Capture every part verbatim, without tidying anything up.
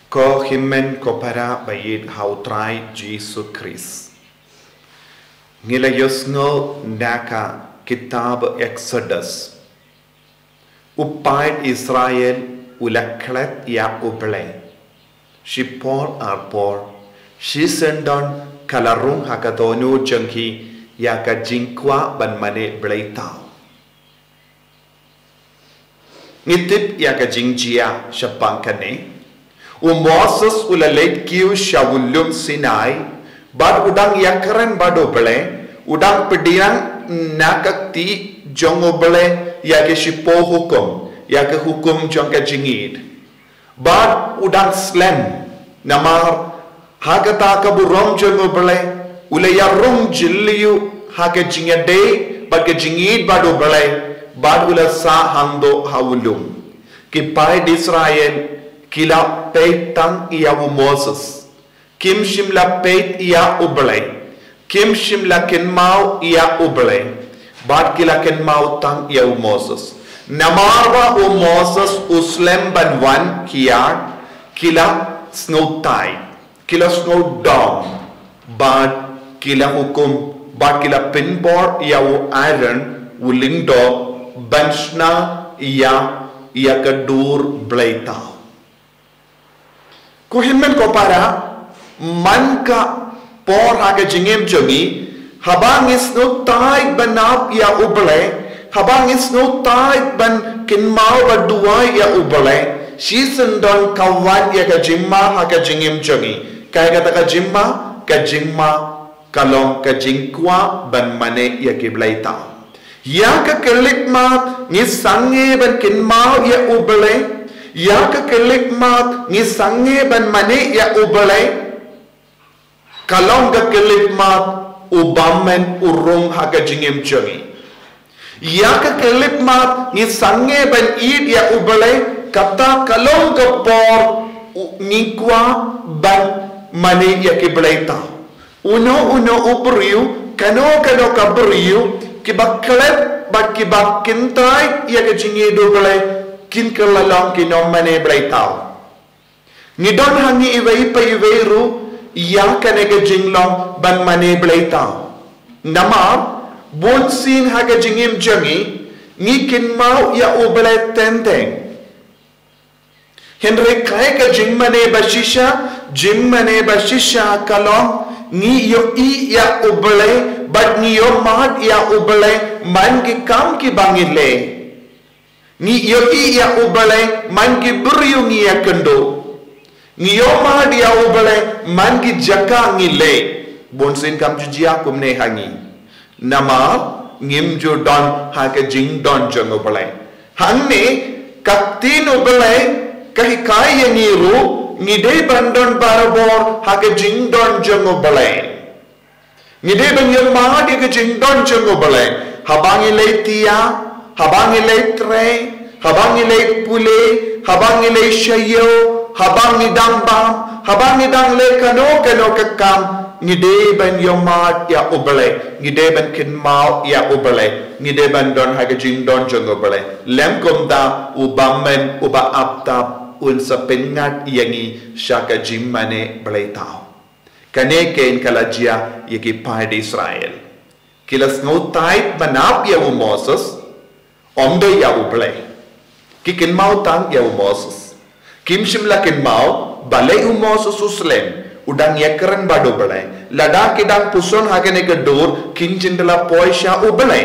Ko hynmen ko para ba ïeit ha u Trai Jisu Khrist. Ngi la ïohsngew na ka kitab Exodus. U paid Israel u la klet ïa U Blei. Shipor arpor, shisyndon ka la rung ha ka dohnud jong ki ïa ka jingkwah ban mane blei tau. Ngi tip ïa ka jingjia shaphang kane. U Moses u la leit kiew sha u lum Sinai, bad u dang ïakren bad U Blei, u dang pdiang na ka kti jong U Blei ïa ki shipor hukum, ïa ki hukum jong ka jingïeit. Bad u dang slem, namar ha kata ka burom jong U Blei, u la ïarung jylliew ha ka jingïadei bad ka jingïeit bad U Blei, bad u la sah hangto ha u lum. Ki paid Israel ki la peit tang ïa u Moses. Kim shym la peit ïa U Blei. Kim shym la kynmaw ïa U Blei. Bad ki la kynmaw tang ïa u Moses. Namar ba u Moses u slem ban wan kiar, ki la sngewtai. Ki la sngewdom. Bad ki la hukum. Bad ki la pynbor ïa u Aaron u lyngdoh ban shna ïa, ïa ka dur blei tau. Ko hynmen ko para, man ka por ha ka jingim jong ngi, haba ngi sngewtai ban ap ïa U Blei, haba ngi sngewtai ban kynmaw bad duwai ïa U Blei, shisyndon ka wan ïa ka jingma ha ka jingim jong ngi. Kaei kata ka jingma, ka jingma ka long ka jingkwah ban mane ïa ki blei tau. Ïa ka khyllipmat ngi sangeh ban kynmaw ïa U Blei. Ïa ka khyllipmat ngi sangeh ban mane ïa U Blei. Ka long ka khyllipmat u bymmen u rung ha ka jingim jong ngi. Ïa ka khyllipmat ngi sangeh ban ïeit ïa U Blei, kata ka long ka por u, ngi kwah ban mane ïa ki blei tau. Uno uno u briew, kano kano ka briew, kiba klet bad kiba kyntait ïa ka jingïeit U Blei, kin kylla long ki nongmane blei tau. Ngi don ha ngi iwei pa iwei ruh ïa kane ka jinglong ban mane blei tau. Namar bunsien ha ka jingim jong ngi, ngi kynmaw ïa U Blei teng teng. Hynrei kaei ka jingmane ba shisha, jingmane ba shisha ka long ngi ïohi ïa U Blei bad ngi ïohmad ïa U Blei man ki kam kiba ngi leh. Ngi ïohi ïa U Blei man ki briew ngi ïakynduh. Ngi ïohmad ïa U Blei man ki jaka ngi leh. Bunsien kam ju jia kumne ha ngi. Namar ngim ju don ha ka jingdon jong U Blei. Hangne ka ktien U Blei ka hikai ïa ngi ruh ngi dei ban don barabor ha ka jingdon jong U Blei. Ngi dei ban ïohmad ïa ka jingdon jong U Blei. Haba ngi leit thiah, haba ngi leit trei, haba ngi leit pule, haba ngi leit sha ïew, haba ngi dang bam, haba ngi dang leh kano kano ka kam, ngi dei ban ïohmad ïa U Blei, ngi dei ban kynmaw ïa U Blei, ngi dei ban don ha ka jingdon jong U Blei. Lem kumta u bymmen uba ap tap un sa pynngat ïa ngi sha ka jingmane blei tau. Kane kein ka la jia ïa ki paid Israel. Ki la sngewtai ban ap ïa u Moses, ym dei ïa U Blei. Ki kynmaw tang ïa u Moses. Kim shym la kynmaw balei u Moses u slem, u dang ïakren bad U Blei. Lada ki dang puson ha kane ka dur, kin jin da la poi sha U Blei.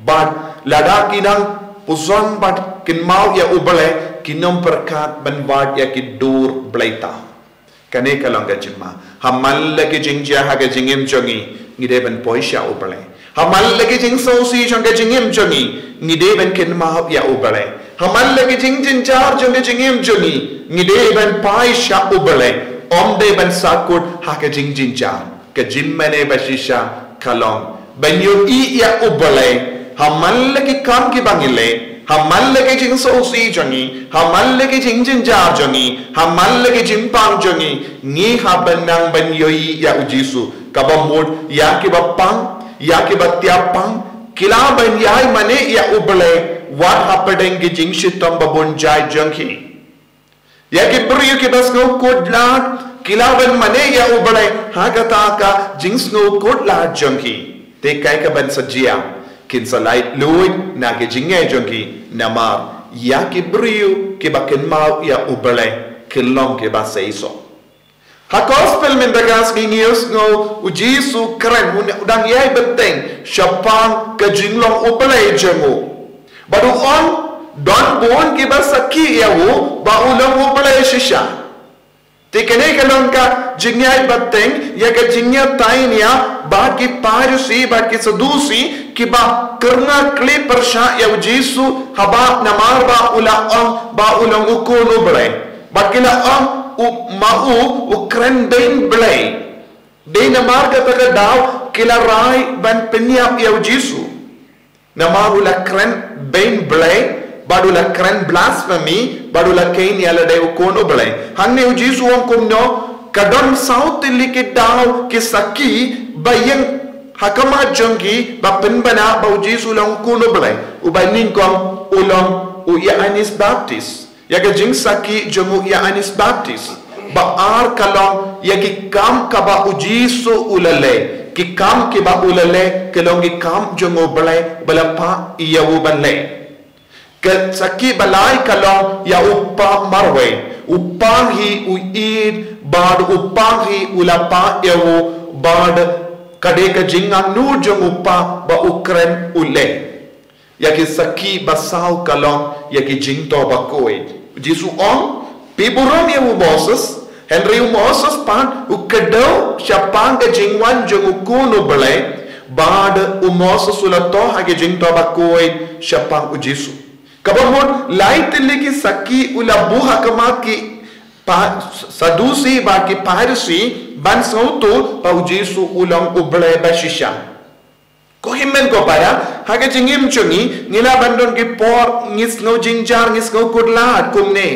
Bad lada ki dang puson bad kynmaw ïa U Blei, kin ym pyrkhat ban wad ïa ki dur blei tau. Kane ka long ka jingma. Ha man la ki jingjia ha ka jingim jong ngi, ngi dei ban poi sha U Blei. Ha man la ki jingsngewsih jong ka jingim jong ngi, ngi dei ban kynmaw ïa U Blei. Ha man la ki jingjynjar jong ka jingim jong ngi, ngi dei ban poi sha U Blei. Ym dei ban sahkut ha ka jingjynjar. Ka jingmane ba shisha ka long ban ïohi ïa U Blei ha man la ki kam kiba ngi leh, ha man la ki jingsngewsih jong ngi, ha man la ki jingjynjar jong ngi, ha man la ki jingpang jong ngi, ngi hap ban nang ban ïohi ïa U Jisu. Kaba mut ïa kiba pang, ïa kiba tiap pang, ki lah ban ïai mane ïa U Blei wat hapdeng ki jingshitom ba bun jait jong ki. Ïa ki briew kiba sngewkhuslai ki la ban mane ïa U Blei ha kata ka jingsngewkhuslai jong ki. Te kaei kaban sa jia? Kin sa laitluid na ki jingeh jong ki, namar ïa ki briew kiba kynmaw ïa U Blei kin long kiba seisoh. Ha gospel mynta ka sngi ngi ïohsngew U Jisu u kren, u dang ïai bteng shaphang ka jinglong U Blei jong u. Bad u ong, don bun kiba sakhi ïa u ba u long U Blei shisha. Te kane ka long ka jingïai bteng ïa ka jingïatainia bad ki Pharisi bad ki Sadusi kiba kyrngah kli pyrshah ïa U Jisu haba namar ba u la ong ba u long u Khun U Blei. Bad ki la ong, u, ma u, u kren beiñ blei. Dei namar kata ka daw ki la rai ban pynïap ïa U Jisu. Namar u la kren beiñ blei, bad u la kren blasphemy, bad u la kheiñ ïa lade u Khun U Blei. Hangne U Jisu u ong kumno, ka don saw tylli ki daw ki sakhi ba ïeng ha khmat jong ki ba pynbna ba U Jisu u long u Khun U Blei. Uba nyngkong u long u Ïoannis Baptist. Ïa ka jingsakhi jong u Ïoannis Baptist. Ba ar ka long ïa ki kam kaba U Jisu u la leh. Ki kam kiba u la leh ki long ki kam jong U Blei ba la phah ïa u ban leh. Ka sakhi ba lai ka long ïa u kpa marwei. U kpa hi u ïeit bad u kpa hi u la phah ïa u bad ka dei ka jingangnud jong u kpa ba u kren u leh. Ïa ki sakhi ba saw ka long ïa ki jingthoh bakhuid. U Jisu u ong, phi burom ïa u Moses, hynrei u Moses pat u kdew shaphang ka jingwan jong u Khun U Blei, bad u Moses u la thoh ha ki jingthoh bakhuid shaphang U Jisu. Kaba mut lai tylli ki sakhi u la buh ha khmat ki Sadusi bad ki Pharisi ban sngewthuh ba U Jisu u long U Blei ba shisha. Ko hynmen ko para, ha ka jingim jong ngi, ngi lah ban don ki por ngi sngew jynjar, ngi sngew khuslai kumne.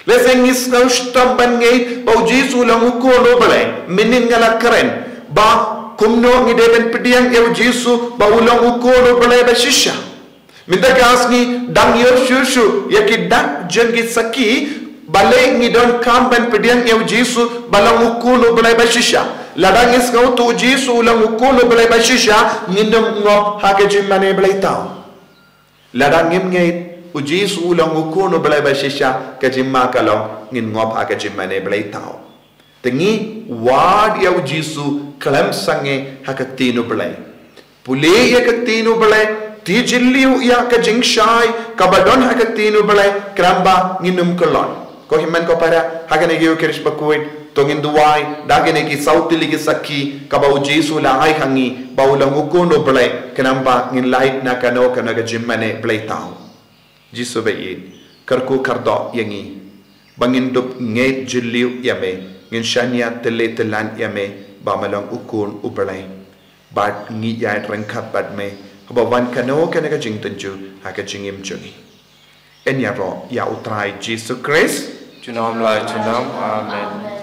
Lehse ngi sngew shitom ban ngeit ba U Jisu u long u Khun U Blei, mynhynnin nga la kren ba kumno ngi dei ban pdiang ïa U Jisu ba u long u Khun U Blei ba shisha. Mynta ka sngi dang ïoh shuh shuh ïa ki dak jong ki sakhi, balei ngi donkam ban pdiang ïa U Jisu ba long u Khun U Blei ba shisha? Lada ngi sngewthuh U Jisu u long u Khun U Blei ba shisha, ngin ym ngop ha ka jingmane blei thaw. Lada ngim ngeit U Jisu u long u Khun U Blei ba shisha, ka jingma ka long ngin ngop ha ka jingmane blei thaw. Te ngi wad ïa U Jisu khlem sangeh ha ka ktien U Blei. Pule ïa ka ktien U Blei, ti jylliew ïa ka jingshai kaba don ha ka ktien U Blei, khnang ba ngin ym kyllon. Ko hynmen ko para, ha kane ka Ïukharist bakhuid, to ngin duwai da kine ki saw tylli ki sakhi kaba U Jisu u la ai ha ngi ba u long u Khun U Blei, khnang ba ngin lait na kano kano ka jingmane blei thaw. Jisu ba ïeit, kyrkhu kyrdoh ïa ngi ba ngin dup ngeit jylliew ïa me, ngin shaniah tylli tyllan ïa me ba me long u Khun U Blei. Bad ngi ïaid ryngkat bad me haba wan kano kano ka jingtynjuh ha ka jingim jong ngi. Yn ïaroh ïa U Trai Jisu Khrist. Junom la junom. Amen.